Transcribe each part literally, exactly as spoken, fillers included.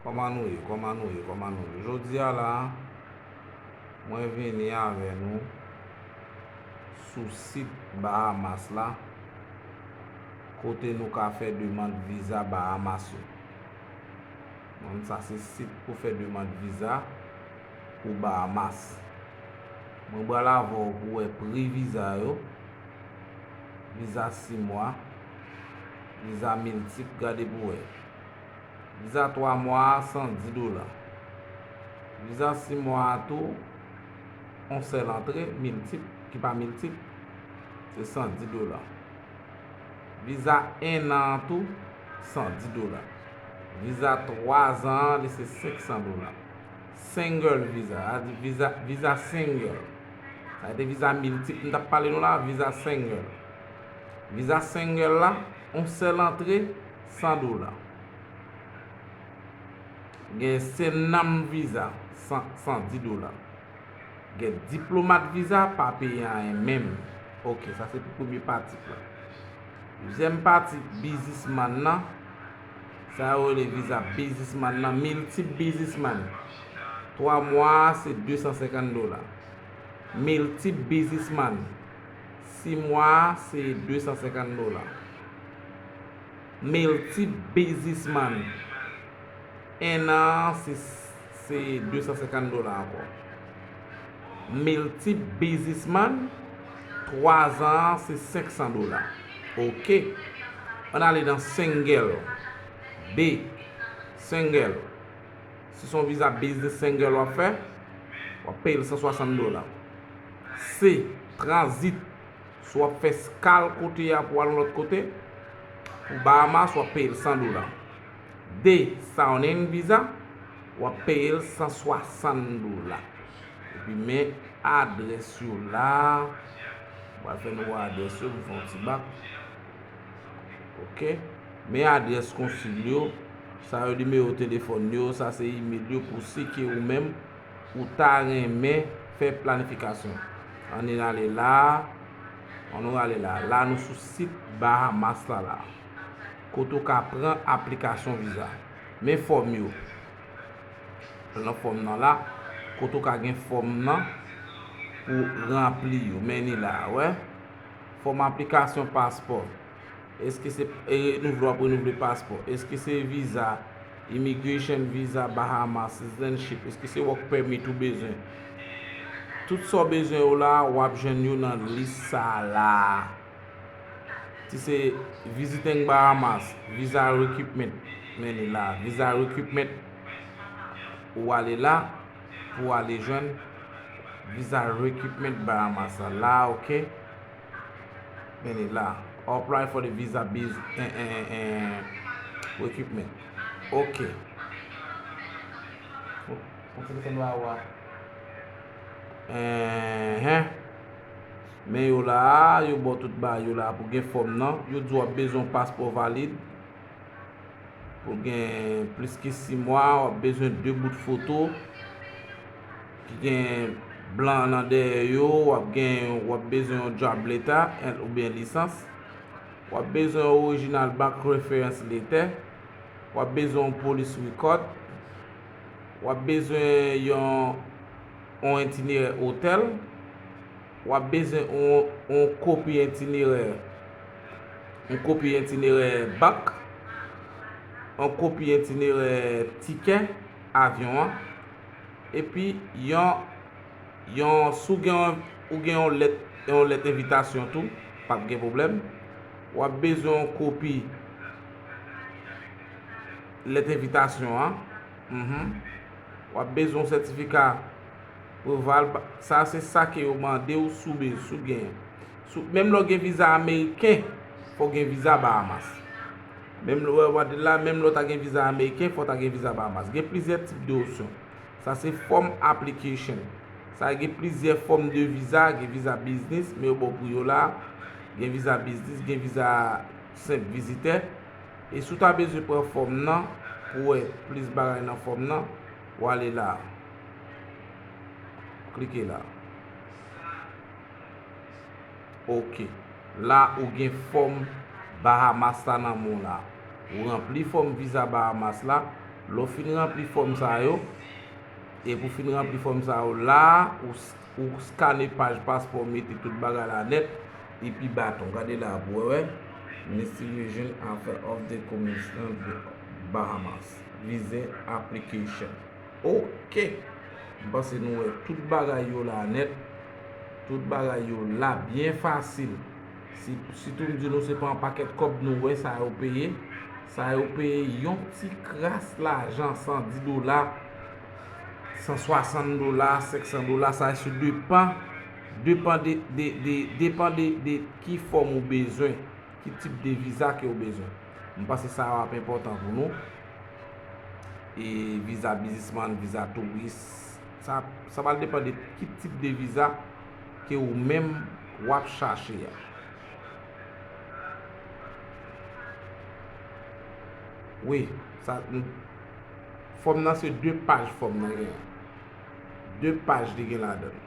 Kòman nou ye? Kòman nou ye? Kòman nou ye? Jodi a la, mwen vini avè nou sou sit Bahamas la, kote nou ka fè demann viza Bahamas yo. Donk, sa se sit pou fè demann viza pou Bahamas. Mwen pral avè w pou wè pri viza yo. Viza sis mwa, viza miltip, gade pou wè. Viza twa mwa a, san dis dola. Viza sis mwa a tou, yon sèl antre, miltip, ki pa miltip, se san dis dola. Viza en an an tou, san dis dola. Viza twa zan an, li se senk san dola. Single viza, sa di viza, viza single. Sa te viza miltip, m t ap pale nou la, viza single. Viza single la, yon sèl antre, san dola. Gen Senam viza, san, san dis dola. Gen diplomat viza, pa peye anyen menm. Ok, sa se pou premye pati la. Dezyèm pati, biznismann nan. Sa yo rele viza biznismann nan, miltip biznismann. Twa mwa a, se de san senkant dola. Miltip biznismann. Sis mwa a, se de san senkant dola. Miltip biznismann. En an an, se, se de san senkant dola ankò. Miltip biznismann, twa zan an, se senk san dola. Ok. Ann ale nan single. B. Single. Si se yon viza biznis single w ap fè, w ap peye l san swasant dola. C. Tranzit. Si w ap fè eskal kote a pou al yon lòt kote, pou Bahamas, w ap peye l san dola. D. Sounding viza, w ap peye l san swasant dola. Epi men adrès yo la. Mwen fè nou wè adrès yo, m fè yon ti bak. Ok. Men adrès konsil yo. Sa yo nimewo telefòn yo, sa se imèl yo pou si ke ou menm ou ta renmen fè planifikasyon. Ann ale la, ann ale la. La nou sou sit Bahamas la la. Kote ou ka pran aplikasyon viza. Men fòm yo. Nan fòm nan la, kote ou ka gen fòm nan pou ranpli yo. Men li la, wè. Fòm aplikasyon paspò. Èske se, e, renouvle w ap renouvle paspò? Èske se viza, immigration visa, Bahamas, citizenship? Èske se work permit ou bezwen? Tout sa w bezwen yo la, w ap jwenn yo nan lis sa la. Si se visiting Bahamas, visa recruitment, men li la. Visa recruitment, ou ale la, pou w ale jwenn visa recruitment Bahamas la, la, ok? Men li la. Apply for the visa biz, en, en, en, recruitment. Ok. Bon, bon, se te fè nou a wa. Enhen. Men yo la, yo ba w tout bagay yo la pou gen fòm nan. Yo di w ap bezwen yon paspò valid. Pou gen plis ke sis mwa, w ap bezwen de bout foto ki gen blan nan dèyè yo, w ap gen, w ap bezwen yon job letter, en, oubyen lisans. W ap bezwen yon orijinal bank reference letter. W ap bezwen yon police record. W ap bezwen yon, yon itinerè otèl. W ap bezwen yon, yon kopi itinerè, yon kopi itinerè bank, yon kopi itinerè tikè avyon an, epi yon, yon, si w gen yon, ou gen yon lèt, yon lèt envitasyon tou, p ap gen pwoblèm. W ap bezwen yon kopi lèt envitasyon an. Mhm. W ap bezwen yon sètifika Preval, sa se sa ke yo mande w si w be-, si w gen. Si w, menm lè w gen viza ameriken, fò w gen viza Bahamas. Menm lè w, w ap di la, menm lè w ta gen viza ameriken, fò w ta gen viza Bahamas. Gen plizyè tip de opsyon. Sa se fòm application. Sa gen plizyè fòm de viza, gen viza biznis, men yo ba w pri yo la. Gen viza biznis, gen viza senp vizitè. E si w ta bezwen pran fòm nan, pou w wè plis bagay nan fòm nan, w ale la. Klike la. Ok. La, ou gen fòm Bahamas la nan men w la. Ou ranpli fòm viza Bahamas la. Lè w fin ranpli fòm sa yo, e pou fin ranpli fòm sa yo la, ou, ou skane paj paspò, mete tout bagay la nèt, epi baton. Gade la pou w wè. Mystery Agent Affair of the Commission de Bahamas. Visa Application. Ok. M panse nou wè tout bagay yo la nèt. Tout bagay yo la byen fasil. Si, sitou m di nou se pa yon pakèt kòb nou wè sa yo peye. Sa yo peye yon ti kras lajan, san dis dola, san swasant dola, senk san dola, sa se depan, depan de, de, de, depan de, de ki fòm ou bezwen, ki tip de viza ke ou bezwen. M panse sa yo ap enpòtan pou nou. E viza biznismann, viza touris. Sa, sa pral depann de ki tip de viza ke ou menm w ap chache a. Wi, sa, fòm nan se de paj fòm nan genyen. De paj li gen ladan l.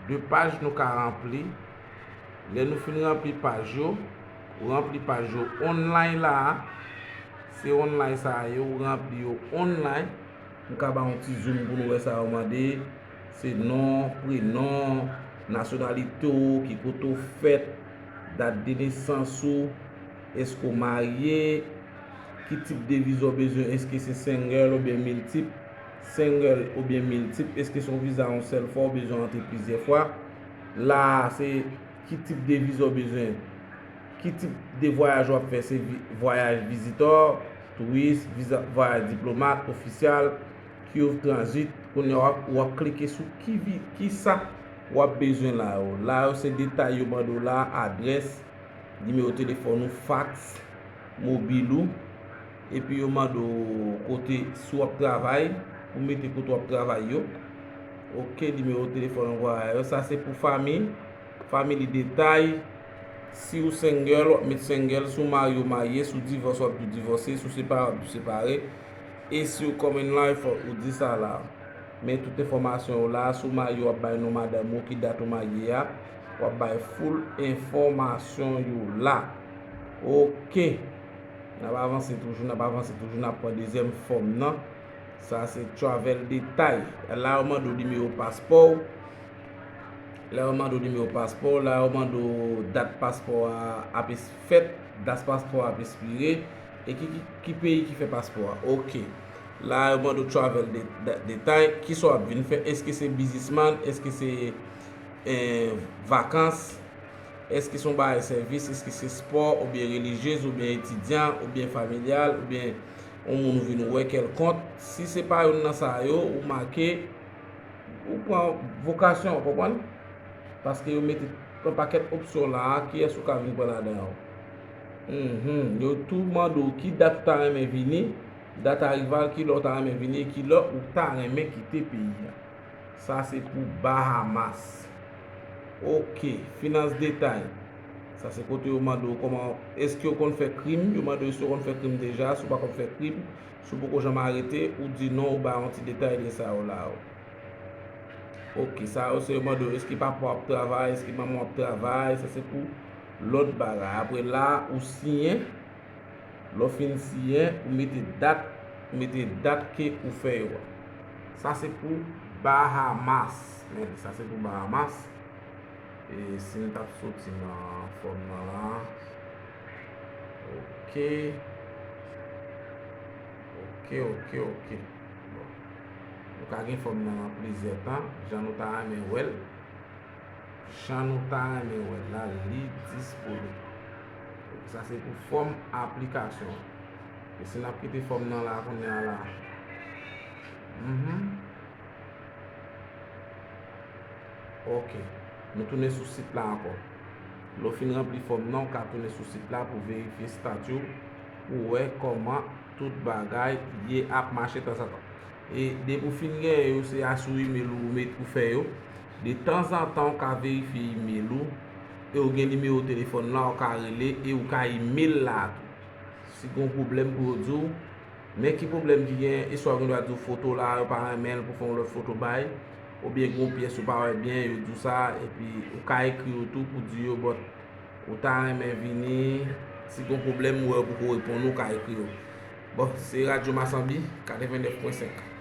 De paj nou ka ranpli. Lè nou fin ranpli paj yo, ou ranpli paj yo online la a. Se online sa a ye, ou ranpli yo online. M ka ba yon ti zoom pou nou wè sa yo mande. Se non, prenon, nasyonalite w, ki kote w fèt, dat de nesans ou, èske w marye, ki tip de viza w bezwen, èske se single oubyen miltip, single oubyen miltip, èske se yon viza yon sèl fwa, ou bezwen antre plizyè fwa. La a, se ki tip de viza w bezwen, ki tip de vwayaj w ap fè, se vi-, vwayaj vizitè, touris, viza, vwayaj diplomat, ofisyal, Q transit, kounye a w ap, w ap klike sou ki vi-, ki sa w ap bezwen la yo. La yo se detay yo mande w la, adrès, nimewo telefòn ou, fax, mobil ou, epi yo mande w kote, si w ap travay, pou mete kote w ap travay yo. Ok, nimewo telefòn ankò a yo. Sa se pou fanmi, family detay. Si w single, w ap met single. Si w marye, w marye. Si w divòse, w ap di w divòse. Si w separe, w ap di w separe. E si w come in life, ou di sa la. Men tout enfòmasyon yo la. Si w marye, w ap bay non madanm ou, ki dat ou marye a. W ap bay full enfòmasyon yo la. Ok. N ap avanse toujou, n ap avanse toujou, n ap pran dezyèm fòm nan. Sa se travel detay. La yo mande w nimewo paspò w. La yo mande w nimewo paspò w. La yo mande w dat paspò a ap es-, fèt, dat paspò a ap espire. E ki, ki, ki peyi ki fè paspò a. Ok. La yo mande w travel de-, de-, detay. Kisa w ap vin fè? Èske se biznismann? Èske se, eh, vakans? Èske se yon bagay sèvis? Èske se spò? Oubyen relijyez? Oubyen etidyan? Oubyen familyal? Oubyen yon moun ou vin wè kèlkonk? Si se pa youn nan sa yo, ou make, ou pran vokasyon, ou konprann? Paske yo mete yon pakèt opsyon la a, kiyès ou ka vin pran ladan yo. Mhm. Yo tou mande w ki dat ou ta renmen vini, dat arival, kilè ou ta renmen vini, e kilè ou ta renmen kite peyi a. Sa se pou Bahamas. Ok, finans detay. Sa se kote yo mande w kòman, èske w konn fè krim? Yo mande w si w konn fè krim deja. Si w pa konn fè krim, si w poko janm arete, ou di non, ou bay yon ti detay de sa yo la yo. Ok, sa yo se yo mande w èske papa w ap travay, èske manman w ap travay. Sa se pou lòt bagay. Apre la, ou siyen. Lè w fin siyen, ou mete dat, ou mete dat ke ou fè yo a. Sa se pou Bahamas. Men, sa se pou Bahamas. E si n t ap soti nan fòm nan la. Ok. Ok, ok, ok. Bon. Nou ka gen fòm nan plizyè tan, jan nou ta renmen wè l. Jan nou ta renmen wè l la, li disponib. Sa se pou fòm aplikasyon. E si n ap kite fòm nan la kounye a la. Mhm. Ok. Nou tounen sou sit la ankò. Lè w fin ranpli fòm nan, w ka tounen sou sit la pou verifye estati w, pou wè kòman tout bagay ye ap mache tanzantan. E depi w fin genyen yo, se a sou imèl ou ou met ou fè yo. De tanzantan, w ka verifye imèl ou, e w gen nimewo telefòn la, w ka rele, e w ka imèl la tou. Si gen yon pwoblèm pou yo di w, men ki pwoblèm ki genyen, e swa yo gen dwa di w foto la, yo pa renmen l pou fè yon lòt foto bay, oubyen gen yon pyès ou pa wè byen, yo di w sa, epi ou ka ekri yo tou pou di yo, bon, ou ta renmen vini, si gen yon pwoblèm, ou wè yo poko reponn ou, ou ka ekri yo. Bon, se Radyo Masanbi, katrevennnèf pwen senk.